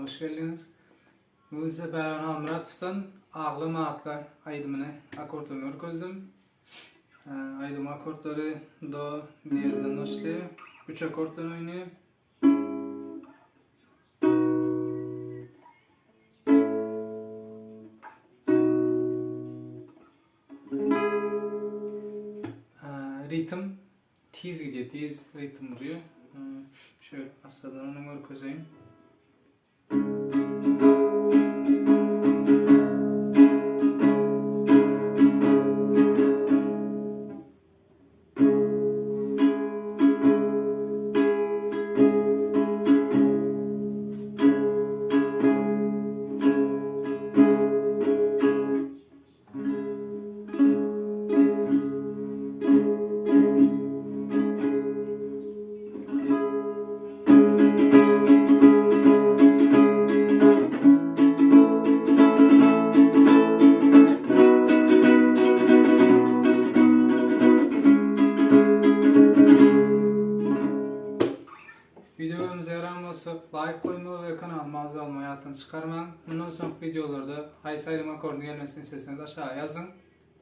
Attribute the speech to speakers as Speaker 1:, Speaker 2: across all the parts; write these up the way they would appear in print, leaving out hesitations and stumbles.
Speaker 1: Kanalyma hoş geldiňiz. Bugün size Bäron Halmyratowdan Aglama atly aýdymyny akkordlaryny görkezdim. Aýdym akkordlary do diýezden başlaýar. 3 akkord bilen oýnaýar. Ritm tiz gidýär, tiz ritm urýar. Şöyle aşağıdan onu görkezeyim. Video göwnüňize ýaran bolsa laýk goýmagy we kanalyma agza bolmagy ýatdan çykarmaň. Mundan soňky wideolarda haýsy aýdym akkordyň gelmesini isleseňiz aşaga ýazyň.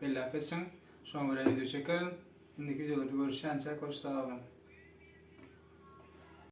Speaker 1: Belläp geçiň. Şoňa görä wideo çekerin. Indiki wideolarda görüşýänçäk hoş sag boluň.